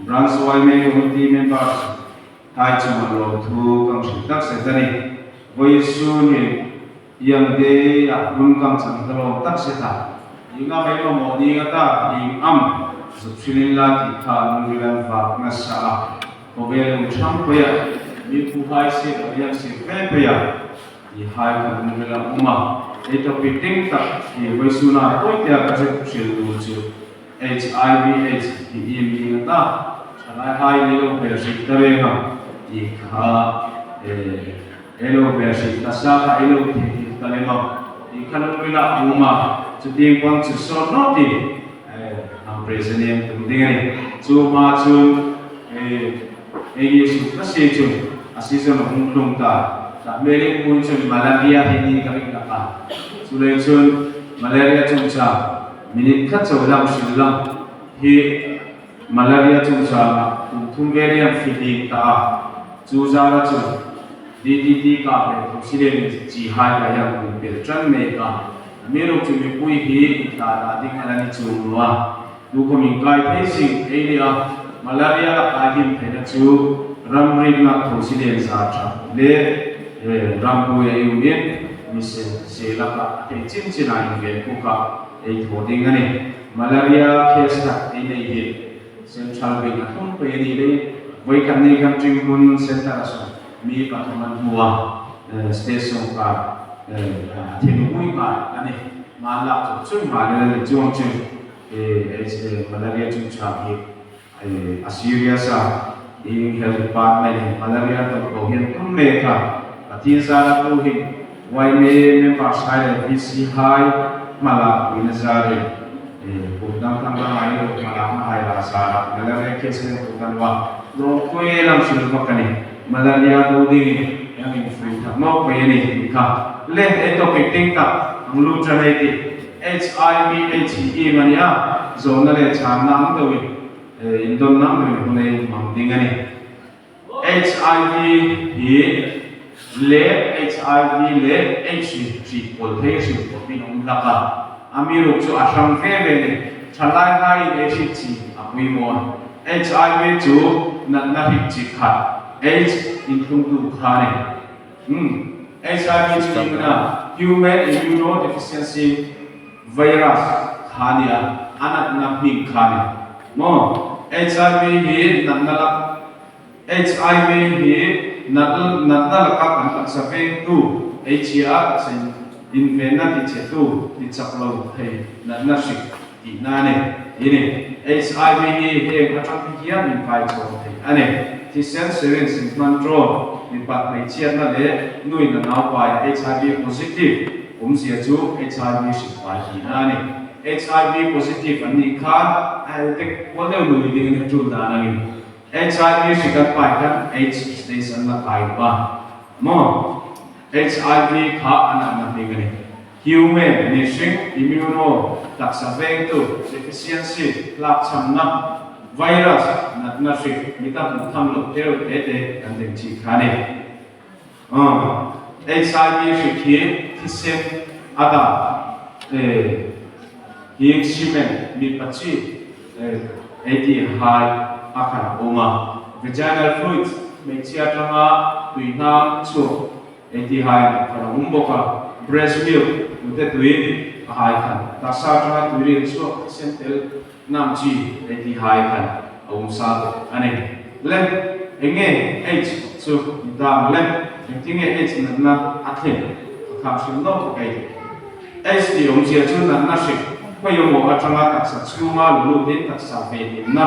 Branch yma Committee members tai chungah lawmthu kan hrilh tak zet a ni. Vawi sunin Young Day ah hun kan chan ka lawm tak zet a. Inga mai mamawh ni nga ta ing am zuk hrilin la tih kha an rilril an vak nasa a. Khawvel lung hrang pui a, mi phu hai sir a liam sir fe pui a, ti hai kha an rilril a awm a. Ei topic ding tak hi vawi suna pawitea ka zuk hrilh tur chu. HIV AIDS tih i mi nga ta thalai hai ni lo hmel hrilh ta reng a tih kha e lo hmel hrilh ta sa kha ei lo thei thil ta lem a tih kha lungri lah a awm a chuting paw'n chu sawt nawt i ang present em tum ding a ni chu hma chun hei hi suk ta si chun a season a hung hlung ta tah hmelin hmun chun malaria hi ni ka ring tak a chulei chun malaria chungchang Minute khat cho lam hrilh lam hi malaria chungchangah kum thum vel hian fihlim ta a, chu zara chu DDT kap leh thawhsilen chi hai ka hian kum pel tan mek a, mi ruk chu mipui hi inthlah dah ding a la ni chung lo a, tu khawm inkai thei sing ei leh a, malaria a kai him theihna chu ramrikna thawhsilen zar that leh ramhnuai a iumin mi se lakah a thei chin chinah inven kuk a. Ei thaw ding a ni. Malaria case tak ei nei hi Central Bank a hlum pei a nih leh vawikhat nei khan Ṭinghmun Centre a sawn mi pathum an hmu a, State sawrkar a thim pui nghal a ni. Hman lak chawp chun nghal ila ni chuang chu Malaria chungchang hi a serious a, Ing Health Department in Malaria tawp ko hian tum mek a, Pathian zara tu hi yma member hrai leh VC hai hmalak puina zarin kum dang tang la ngai lo hmalakna hai la zarah Malaria case hian kum kan wa lawmpui lam hrilh vak a ni. Malaria do dingin eng in free that nawk mai a ni tih kha le he topic ding tak ang lut tan hei tih HIV AIDS hi im a nia zawhna leh chhanna ang deuhin indawnna ang deuhin hun a inhmang ding a ni. HIV hi leh HIV leh H hi hri pawl thei a hrilh pawh in awm hlak a, a mi ruk chu a hrang ve ve ni. Thalai haiin ei hrik chi a pawimawh a. HIV chu natna hrik chi khat H inthlungtu kha a ni. Umm HIV chu ning a, Human Immunodeficiency Virus kha a ni a, a natna hming kha a ni. Maw? HIV hi natna lak HIV hi natna laka kan taksa vengtu, eichhia a taksa invenna tichhetu, tichak lo thei natna hrik tihna a ni. Tih a ni. HIV hi heng atang te hian min kai chhawm thei a ni. Thisen syringe inhman ṭawn, mipat hmeichhiatna leh nuin a naupai HIV positive awmzia chu HIV hrik pai tihna a ni. HIV positive an nih khan a heltek kual deuh lui ding in a tul dan angin HIV hrik an pai khan AIDS stage an la kai duh a maw? HIV kha a natna hming a ni. Human, mihring, immuno, taksa vengtu, deficiency, tlakchhamna, virus, natna hrik, mi tam hmuh tham loh teu te te kan deng chi kha a ni. HIV hrik hi thisen a dah hi cement mipa chi ei tih hai a khan a awm a, vaginal fluids hmeichhia atanga tui hnam chhuak ei tih hai a khan a awm bawk a, breast milk hnute tui a hai khan taksa atanga tui ril chhuak thisen tel Hnam chi ei tih hai khan a awm sa bawk a ni. Le, eng nge H chu ni ta ang le? Engtin nge H natna a thlen a kham hrim nawk bawk ei? H tih awmzia chu natna hrik khawiawmaw atanga taksa chhunga lu lutin taksa venhimna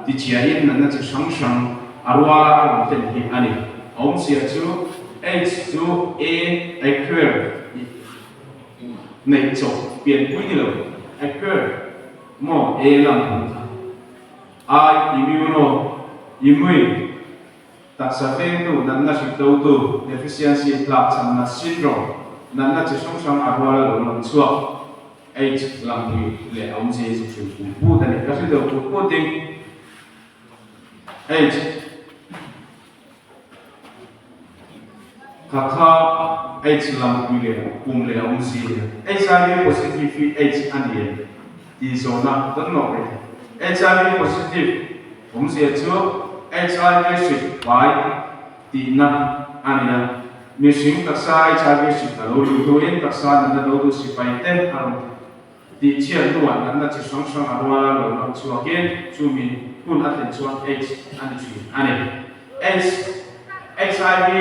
tichhiain natna chi hrang hrang a ruala a rawn thlen hi a ni. A awmzia chu H chu A, acquire, neih chawp pianpui ni lo, acquire, Maw e lam hmu kha. I immuno, immune, taksa vengtu, natna hritlotu, deficiency, tlakchhamna, syndrome, natna chi hrang hrang a rual a lo lang chhuak, H lampui leh a awmzia hi chu hrilh put put a ni. Ka hre deuh put put ding. H. Kha kha H lampui leh kum leh a awm si a. HIV positive hi H a ni em? Tih zawhna dawn nawk mai thei. HIV positive Awmzia chu HIV hrik pai tihna a ni a. Mihring taksa HIV hrik a lo luh hnuin taksa natna dotu sipai te a rawn tih chhiat hnuah natna chi hrang hrang a ruala lo lang chhuakin chumi hun a thlen chuan AIDS a ni thin a ni. AIDS, HIV,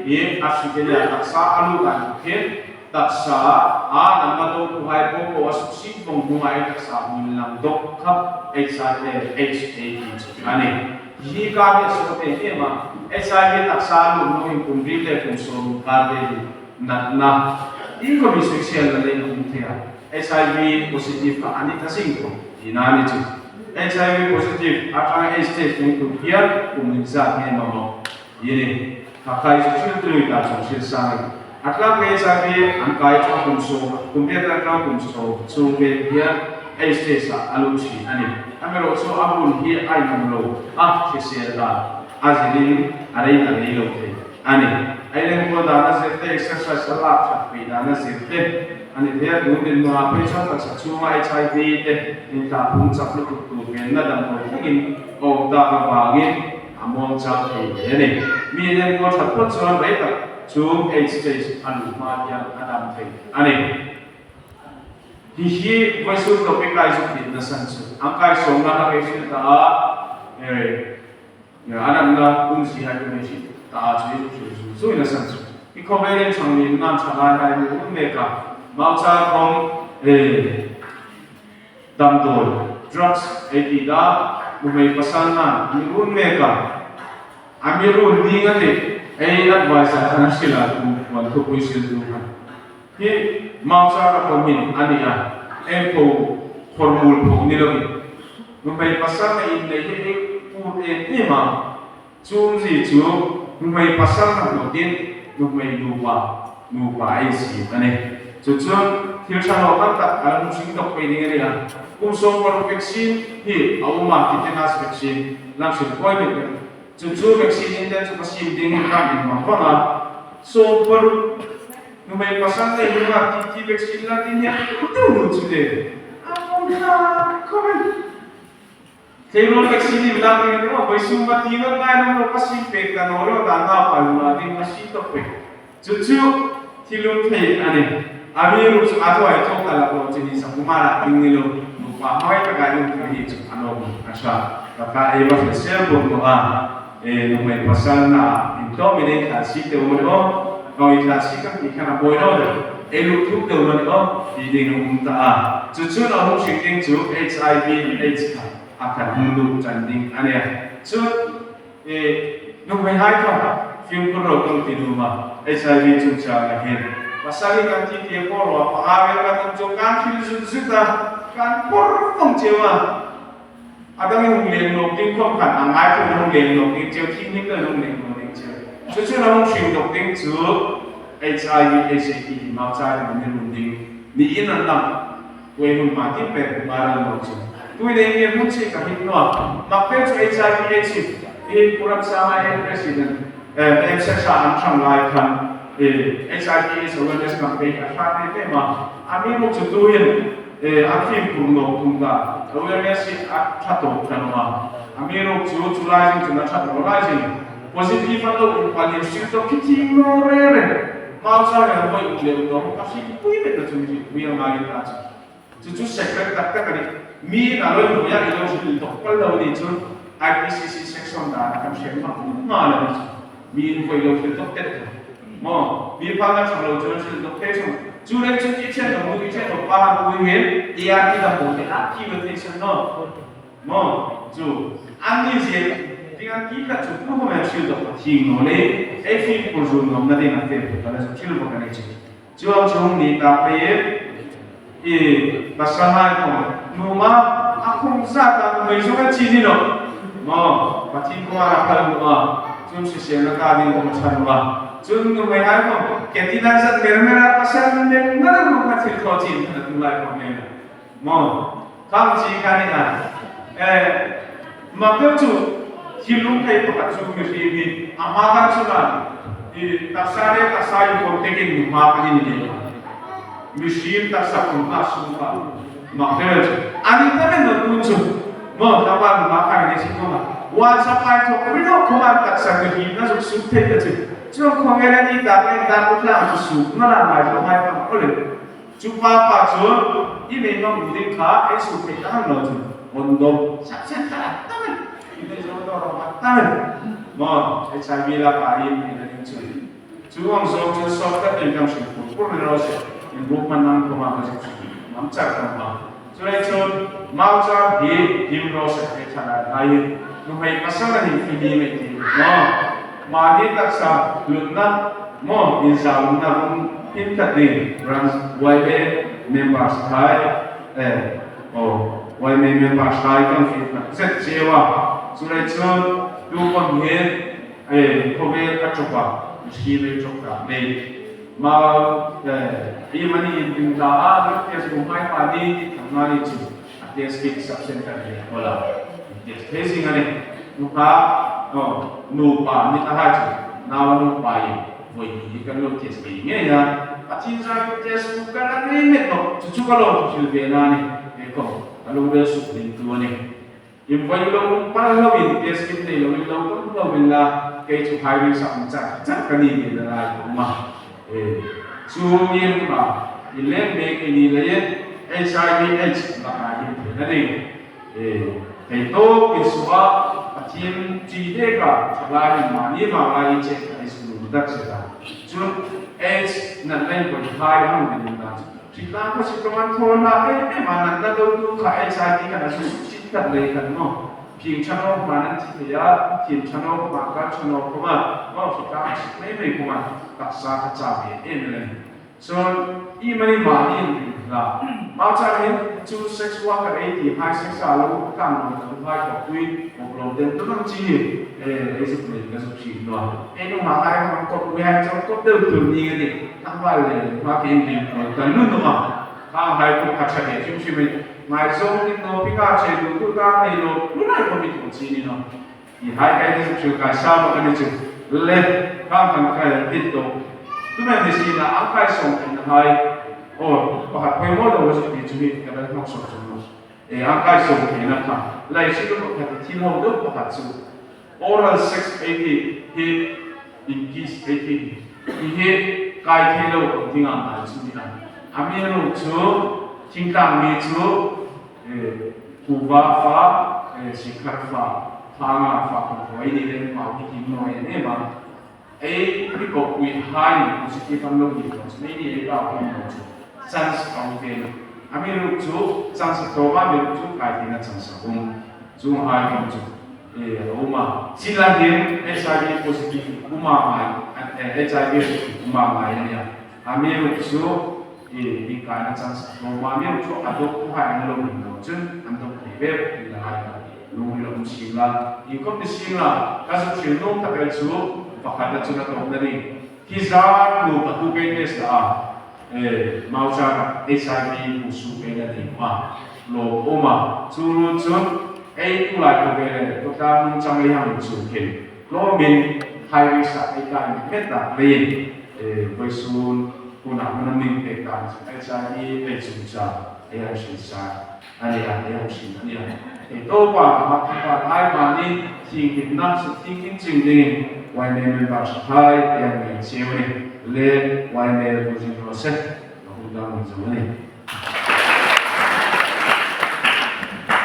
hi a hrik a nia, taksa a lut ah nih khin taksa a natna dotu hai pawh pawh a suk sik vawng hnungah i taksa hmun lang dawk kha HIV, AIDS a ti chu a ni. Hi ka hi a sawi em em a, HIV taksa a lut hnuin kum ri leh kum sawm inkar velin natna inkhawmi sawichhiatna leh a hmu thei a, HIV positive kha a ni ta zing tawh tihna a ni chu. HIV positive atanga AIDS test nei tur hian kum inzat nge mamawh tih a ni. Kha kai chu thil tui ta chung hrilh sangin a tlak nge HIV an kai atanga kum sawm, kum riat atanga kum sawm chhung vel hian AIDS test ah a lut thin a ni. Amaherawh chu a hun hi a inawm lo a, hrisel dan a zirin a rei ta rei lo thei a ni. A inenkawl dan a zir te, exercise a lak that peih dan a zir te a ni thei a, tun dinhmunah phei chuan taksa chhunga HIV te inthlahpung chak lutuk tur venna damdawi thlengin a awm tak avangin a muang chang thei hle a ni. Mi inenkawl that phawt chuan rei tak chu AIDS stage a luh hma hian a dam thei a ni. Hi hi vawisul topic ai zuk tih nasan chu an kaisawmna kha kei hrilh ta a, an anna pumzi hai ka nei hrilh ta a chu i hrilh zul zui nasan chu. I khawvel in chhang nin nan tha lai hai mi un mek a, Mauchar kawng damdawi, drugs, ei tih da nuhmei pasal nan mi un mek a, a mi run ding a ti, ei advice ah khan a hrilh a kum huan thupui hrilh tu khan. Hi Mauchar a pawmin a ni a, engpho khawrmul pho ni loin nuhmei pasal na inneih hi ei pur em em a, chumzi chu nuhmei pasal na hlawtin nuhmei nupa nupa ei si a ni. Chu chuan thil tha lo tam tak a lo hmuhring tawk phei ding a ni a, kum 60 vaccine hi a awm a, tetanus vaccine lam hrilh kawi mek mek. Chu chu vaccine in ten chu ka sim ding in kan in vang vang a, 60 Numei pasal nei lung a ti ti vaccine la tin hian deuh nu chu le a pawm tha khawp a ni. Tleirawl vaccine in lak ding emaw vawi sum va ti ngawt ngai lo lo ka sim pek ta naw lo dan nau pal lu ah ding ka si tawp pek. Chu chu thilum thei a ni. A mi ruk chu a thuai thawk ta lak lo chi ni sakuma lah ding ni lo nupa hmai taka in thu hi chu a nawm a tha. Ka ka ei va hre sel bawk maw a. E numei pasal na in tlawm in ei thla si teuh maw ni aw, kau i thla si kan tih khan a buai lo deuh, ei luh thuk deuh maw ni aw tih ding a um ta a. Chu chun a hung hrik ding chu HIV and AIDS kha a khan hung luh tan ding a nia. Chun e numei hai kha fimkhur ro kang ti dum a, HIV chungchang a hin. Pasal hi kan thi tia pawh rua panga vel kan um chu kan thil zut zut a, kan pawr vang cheu a. A dang i hung leng lawk ding khawm khan a ngai tu na hung leng lawk ding ceu thim ning na hung leng lawk ding ceu. Cucu na hung hring dok ding cu HIV AIDS ti hi mau ca in ni run ding ni in an lang tuai hun ma tin pek ma ran lo cu. Tui nei nge mun chi ka hin noa mak te cu HIV AIDS hi Puram Sanga e president eh etc an hrang lai khan HIV AIDS awareness campaign a hra te te ma ami ruk cu tu in A fimkhur nawk thung ta. Awareness hi a tha tawk tha lo a. A mi ruk chu chu lai zing chun a that lo lai zing. Positive an lo in pal in hrilh tawk khi thing lo re re. Mau chang in an hawi um leh um lo ka hrilh pui vek na chu mi hrilh pui a ngai ta chu. Chu chu secret tak tak a ni. Mi in a lo in hawi a i lo hrilh tawk pal lo ni chun IPCC section dan a kan hriat hmak hma lo ni chu. Mi in hawi lo hrilh tawk tet lo. Maw? Mi phal na ṭha lo cun hrilh tuk thei chung. Cu le cun i ṭhian lo nu i ṭhian lo pa han pui hin ART dam bo te ah thi van thei san no. Maw? Cu an ni zin ding an ti khat cu pu men hrilh tuk thing no le ei fim pur zun nom na ding a fe pur kala cu thil va kan ei chu. Chuang chung ni ta pe i pasal hai ko nu ma a khung za ta nu mei zong a chi ni lo maw pathin ko ara phal nu a cun sisel na ka ding ko chan wa cun nu mei hai ko ke ti nan zat mer mer a pasal nan mer mer mo ka thil kho chin na tu lai ko ne maw khang chi ka ni a eh ma ko chu thilung thei pakhat chu mi hri mi ama kan chuna i taksa le taksa in contact in ma kan in le mihrim taksa kum ha sung ka mak te chu ani ta men no tun chu mo ta ba ma kai ne chi ko ma. Uan sapai thawk rinawk khawma taksa ka himna zuk suk thei ta chu. Chuan khawnge la ni tak le dar u tlang chu suk na la ngai lo ngai pang awle. Chu pa pa chuan i nei mang u ding kha ei suk thei ta hang lo chu condom sap sep ta la tam e. I nei zo to rawng a tam e. Maw HIV la ka in ei na ding chu. Chu ang zawng chu sawt tak in kan hrilh pur pur ni rawh se. In ruk hman ang khawma ka zuk hrilh ngam char ka hmu a. Chulai chuan mau char hi him rawh se hei thla lai lai in nuhmei pasal a nih fili mai ti maw? Mahni taksa hlutna maw inzalna rum him tlat ding branch yma members thai eh aw yma members thai kan fih tak zet cheu a. Chulai chuan tu pawn hian eh khawvel a chawp a mihring ei chawp tak nei. Mau eh i mani in ding hla a lut test bu hmai pa ni ti thang nga ni chu a test kit sub center hi a kawl a in test thei zing a ni. Nu hla oh nu pa ni ta hai chu nau a nu pa in vawi hnih hi kan lo test ngei ngei a a thin zai ku test bu kan a nei met lo chu chu ka lo thil ve na ni he kawng ka lo rel suk ding tu a ni. In vawi lo um pal lo in test kit nei lo in lo tum lo in la kei chu hai ring sak ang char char ka ni ve na lai ka awm a e chu in ma in leng mek i ni lei e HIV aids lakah hin thei na ding e thei tawk in suh a Pathian chi dek a thalai in mahni vang lai i check a i su dak se ta chun aids nat na in vawi hai ang din na chu Hritlang kha si tlawng an thaw hlah em em a, natna dotu kha HIV khan a su suh chin khat lei khan maw phing tha nawk hman an thi thei a, thin tha nawk hma kal tha nawk khawm a maw hritlang a sik mai mai khawm a, taksa kha cha ve em em a ni. Chuan i mani mahni in ring hlah. Mau chang hin chu sex worker ei ti hai sex a lo tlang lo kan vai kawp pui kawp lo den tun ang chi e ei zuk nei ka zuk thin lo a, ei nu hma khai kha kawp pui hai chuan kawp deuh tur ni a ni. Tlangval leh hma khi in ring lo ta nun awm a, khang hai pawh kha tha leh hrim hrim in ngaizawng in no pika che duh duh ta nei lo lunai pawh mi tur chi ni no. I hai kai te chu kai sa bawk a ni chu le khang kan kai tit tawh tumen ni si na ang kai sawm theih na hai aw pakhat pawimawh lo chu ti chu hi ka la hnawk sawk chung lo e ang kai sawm theih na kha lai hrilh pakhat i thil ho deuh pakhat chu Oral sex ei hi hi in kiss ei hi hi hi kai thei lo ang ding ah ngai chu ni a. A mi ru chu thingtlang mi chu kuva fa sikhar fa thanga fa kan huai ni le mau hi him nawi em em a. Ei hi ko pui hai in positive an lo ni lo chu mei ni ei ka him lo chu chance a awm ve lo. A mi ruk chu chance a tlawm a mi ruk chu kai theihna chance a awm. Chung hai kawng chu e a awm a. Chila hian HIV positive uma ngai HIV uma ngai a nia. A mi ruk chu e inkaina chance a tlawm a, mi ruk chu a dawk tu hai an lo him lo cun an dawk thei ve bawk ti la ngai lo. Lung ri awm chim la, inkhawp ni sim la, ka zuk hrilh nung tak el chu pakhat a chun a tawp na ding. Hi zan nupa tu kei test la a, e mau char HIV hmu su kei na ding ma lawm awm a, chu run chun ei tu lai khawvel e khawtlang nung chang ei hang in chu khin tlawm in high risk ah ei kai met met dak lei in e vawisun hunah hun a ning pek dan chu HIV ei chung cha ei an hrin sa a nia ei ang hrin a nia. Hei tawpa mah thupa lai mahni thinghlimna sa thinghlim ching dingin yma member tha thai ei ang ngei cheu a ni. Le yma vul zing rawh se, ka hun dang min zo a ni.